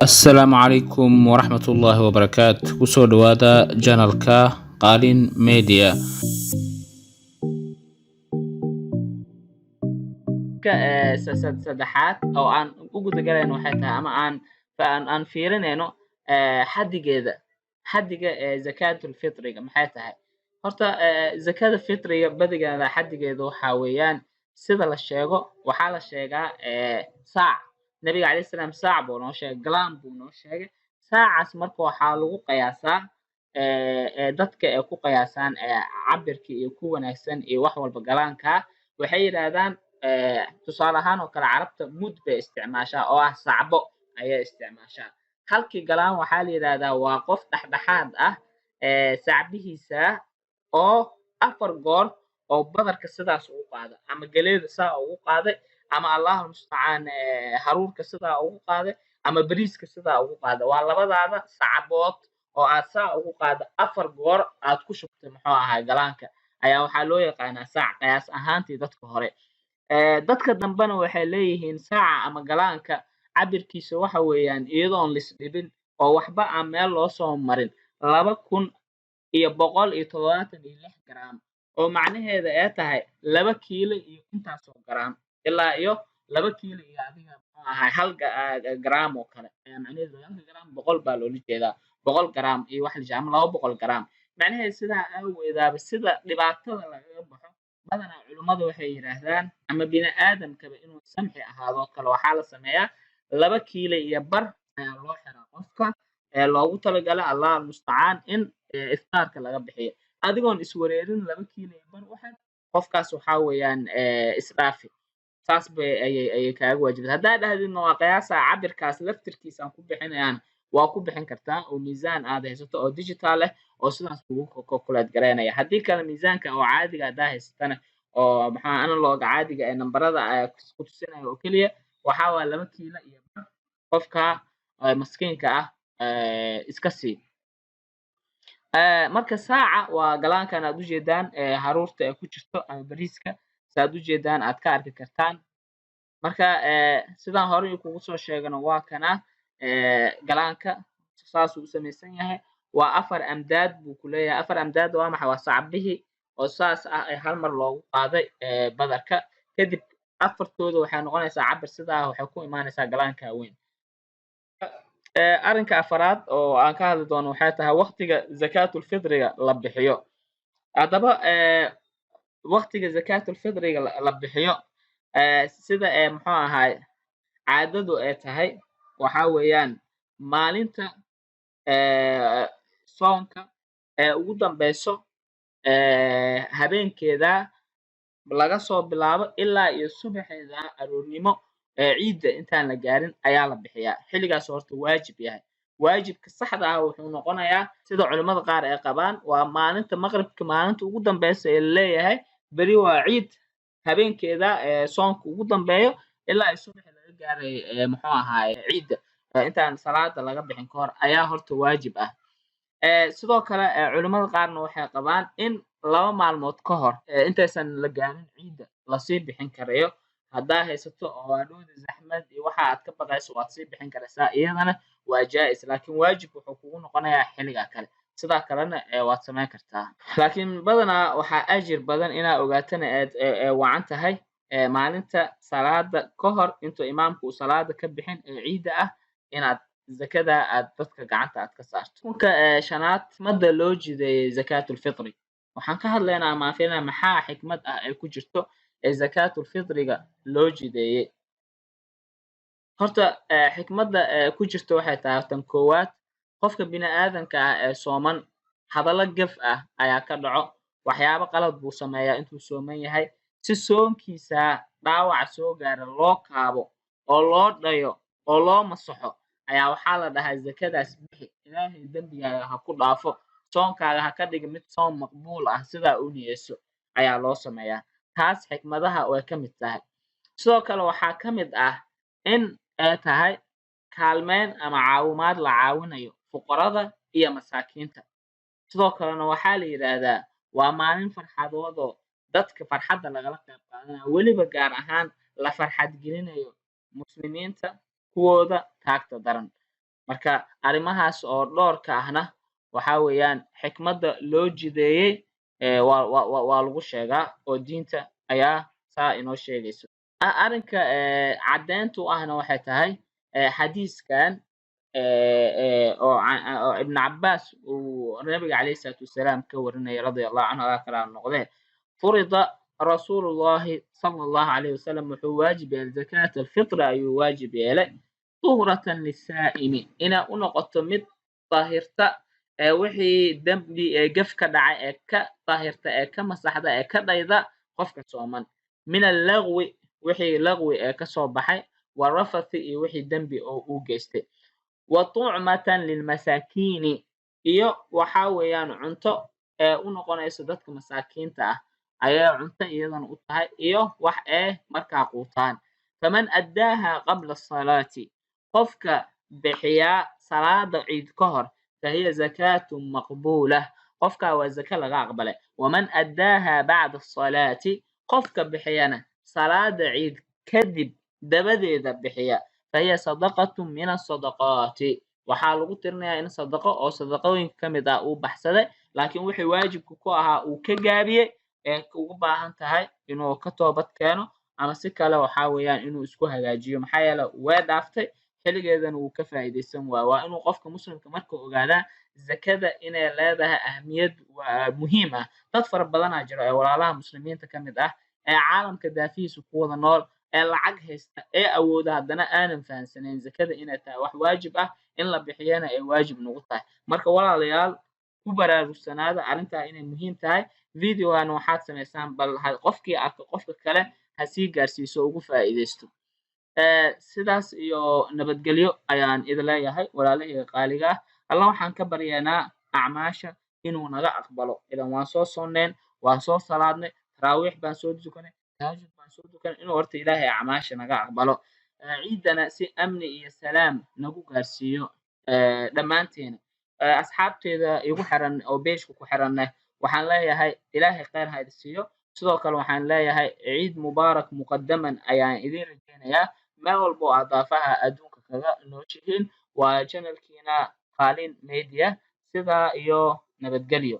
Assalaamu calaykum waraxmatullaahi wabarakaatu. Kusoo dhawaada channelka Qaalin Media. Saddexaad oo aan u gudagalayno waxay tahay ama aan fiirinayno xaddigeeda, xaddiga ee zakaatulfitriga maxay tahay. Horta zakada fitriga badigeeda xaddigeeda waxaa weeyaan, sida la sheego, waxaa la sheegaa saac. Nabiga calayhi salaam saac buu noo sheegay, galaan buu noo sheegay. Saacaas marka waxaa lagu qiyaasaa, dadka ay ku qiyaasaan cabirka iyo ku wanaagsan iyo wax walba galaanka. Waxay yidhaahdaan, tusaale ahaan oo kale, Carabta mud bay isticmaashaa oo ah sacbo ayay isticmaashaa. Halkii galaan waxaa la yidhaahdaa waa qof dhexdhexaad ah sacbihiisa oo 4 goor oo badarka sidaas ugu qaada, ama galeeda saa ugu qaaday, ama Allahu mustacaan haruurka sidaa ugu qaaday, ama bariiska sidaa ugu qaada. Waa labadaada sacbood oo aad saa ugu qaada 4 goor aad ku shubtay, muxuu ahaa, galaanka ayaa waxaa loo yaqaanaa saac, qiyaas ahaantii dadka hore. Dadka dambena waxay leeyihiin saaca ama galaanka cabirkiisa waxa weeyaan, iyadoon lisdhibin oo waxba aan meel loo soo marin, 2176 garaam, oo macnaheeda ay tahay 2 kiilo iyo intaasoo garaam, ilaa iyo 2 kiilo iyo adiga muxuu ahaa hal garaam oo kale ayaa macnaheedu. Halka garaam 100 baa loola jeedaa, 100 garaam iyo wax la ama 200 garaam macnaheedu. Sidaa aaweedaaba sida dhibaatada lagaga baxo, badanaa culimmadu waxay yidhaahdaan, ama bini aadamkaba inuu samxi ahaado kale, waxaa la sameeyaa 2 kiilo iyo bar ayaa loo xiraa qofka ee loogu talagalay, Allah almustacaan, in iftaarka laga bixiyo adigoon iswareerin. 2 kiilo iyo bar waxaad qofkaas waxaa weeyaan isdhaafi, saas bay ayay kaaga waajibtay. Haddaa dhahdidna waa qiyaasa cabirkaas laftirkiisaan ku bixinayaan, waa ku bixin kartaa oo miisaan aad haysato oo digital ah oo sidaas kugu calculate garaynaya. Haddii kale miisaanka oo caadiga haddaa haysatana, oo maxaa analog caadiga ee nambarada ku tusinaya oo keliya, waxaa waa 2 kiilo iyo bar qofka maskiinka ah iska sii. Marka saaca waa galaankan aad ujeedaan haruurta ay ku jirto ama bariiska, saad ujeedaan aad ka arki kartaan. Marka sidaan horey kugu soo sheegano, waa kana galaanka, saasuu u samaysan yahay. Waa 4 amdaad buu ku leeyahay. 4 amdaad waa maxay? Waa sacbihii oo saas ah ee hal mar loogu qaaday badarka. Kadib afartooda waxay noqonaysaa cabir sidaa, waxay ku imaanaysaa galaanka weyn. Arrinka afaraad oo aan ka hadli doono waxay tahay waqtiga zakaatulfitriga la bixiyo. Haddaba waqtiga zakaatulfitriga la bixiyo, sida ee muxuu ahaay caadadu ay tahay, waxaa weeyaan maalinta soonka ee ugu dambeyso habeenkeeda laga soo bilaabo ilaa iyo subaxeeda aroornimo ee ciidda intaan la gaarin ayaa la bixiyaa. Xilligaas horta waajib yahay. Waajibka saxda ah wuxuu noqonayaa, sida culimmada qaar ay qabaan, waa maalinta maqribka, maalinta ugu dambeysa ee laleeyahay beri waa ciid, habeenkeeda ee soonka ugu dambeeyo ilaa ay subaxi laga gaaray muxuu ahaay ciidda intaan salaada laga bixin ka hor ayaa horta waajib ah. Sidoo kale culimmada qaarna waxay qabaan in 2 maalmood ka hor intaysan la gaarin ciidda lasii bixin karayo. Haddaa haysato oo hadhowda zaxmad iyo waxa aad ka baqayso, waad sii bixin karaysaa, iyadana waa jaa-is, laakiin waajib wuxuu kugu noqonayaa xilligaa kale. Sidaa kalena waad samayn kartaa, laakiin badanaa waxaa ajir badan inaa ogaatana aad wacan tahay maalinta salaada ka hor intuu imaamku uu salaada ka bixin ee ciidda ah inaad zakada aad dadka gacanta aad ka saarto. Marka shanaad, xikmadda loo jideeyey zakaatulfitri waxaan ka hadlaynaa ama aan fiirinaa maxaa xikmad ah ay ku jirto ee zakaatulfitriga loo jideeyey. Horta xikmadda ku jirto waxay tahay tan koowaad: qofka bini aadamka ah ee sooman hadallo gaf ah ayaa ka dhaco, waxyaabo qalad buu sameeyaa intuu sooman yahay. Si soonkiisa dhaawaca soo gaara loo kaabo oo loo dhayo oo loo masaxo ayaa waxaa la dhahaa zakadaas bixi, Ilaahay dembigaaga ha ku dhaafo, soonkaaga ha ka dhiga mid soon maqbuul ah, sidaa u niyeyso ayaa loo sameeyaa. Taas xikmadaha way ka mid tahay. Sidoo kale waxaa ka mid ah in ay tahay kaalmeyn ama caawimaad la caawinayo fuqarada iyo masaakiinta. Sidoo kalena waxaa la yidhaahdaa waa maalin farxadoodoo dadka farxadda lagala qayb qaadanayo, weliba gaar ahaan la farxad gelinayo muslimiinta kuwooda taagta daran. Marka arrimahaas oo dhowrka ahna waxaa weeyaan xikmadda loo jideeyey waa lagu sheegaa oo diinta ayaa saa inoo sheegayso. Arrinka caddeynta u ahna waxay tahay xadiiskan oo Ibn Cabbaas uu nabiga calayhi salaatu wasalaam ka warinaya radia Allahu canhu, alla kala noqdee: furida rasuulullahi sala Allahu calayhi wasalam, wuxuu waajib yeelay zakaat alfitra ayuu waajib yeelay, tuhratan lisaa'imi, inay u noqoto mid daahirta ee wixii dembi ee gaf ka dhacay ee ka daahirta ee ka masaxda ee ka dhayda qofka sooman, min allagwi, wixii lagwi ee kasoo baxay, warafathi, iyo wixii dembi oo uu geystay, wa tucmatan lilmasaakiini, iyo waxaa weeyaan cunto ee u noqonayso dadka masaakiinta ah ayay cunto iyadana u tahay iyo wax ee markaa quutaan. Faman addaaha qabla asalaati, qofka bixiyaa salaada ciid ka hor, fahiya zakaatun maqbuulah, qofkaa waa zaka laga aqbalay. Waman addaaha bacda asalaati, qofka bixiyana salaada ciid kadib dabadeeda bixiya, fahiya sadaqatun min asadaqaati, waxaa lagu tirinayaa in sadaqo oo sadaqooyinka ka mid ah uu baxsaday, laakiin wixii waajibka ku ahaa uu ka gaabiyey ee ugu baahan tahay inuu ka toobad keeno ama si kale waxaa weeyaan inuu isku hagaajiyo. Maxaa yeele way dhaaftay xilligeedana wuu ka faa'iidaysan waaya. Waa inuu qofka muslimka marka ogaadaa zakada inay leedahay ahmiyad waa muhiim ah. Dad fara badanaa jiro ee walaalaha muslimiinta ka mid ah ee caalamka daafihiisa ku wada nool ee lacag haysta ee awooda, haddana aanan fahansanayn zakada inay tahay wax waajib ah, in la bixiyana ay waajib nagu tahay. Marka walaalayaal, ku baraarugsanaada arrintaa inay muhiim tahay. Videogan waxaad samaysaan bal qofkii arko qofka kale ha sii gaarsiiso, ugu faa'iidaysto. Sidaas iyo nabadgelyo ayaan idin leeyahay, walaalahayga qaaliga ah. Alla waxaan ka baryaynaa acmaasha inuu naga aqbalo, ilan waan soo sonneen, waan soo salaadnay, taraawiix baan soo tukanay, tahajud baan soo tukanay, inuu horta Ilaahay acmaasha naga aqbalo, ciidana si amni iyo salaam nagu gaarsiiyo dhammaanteena. Asxaabteeda igu xiran oo page-ka ku xiranna waxaan leeyahay Ilaahay khayr ha idin siiyo. Sidoo kale waxaan leeyahay ciid mubaarak muqadaman ayaan idin rajaynayaa meel walba oo aad daafaha adduunka kaga nooshihiin. Waa channelkiina Qaalin Media. Sidaa iyo nabadgelyo.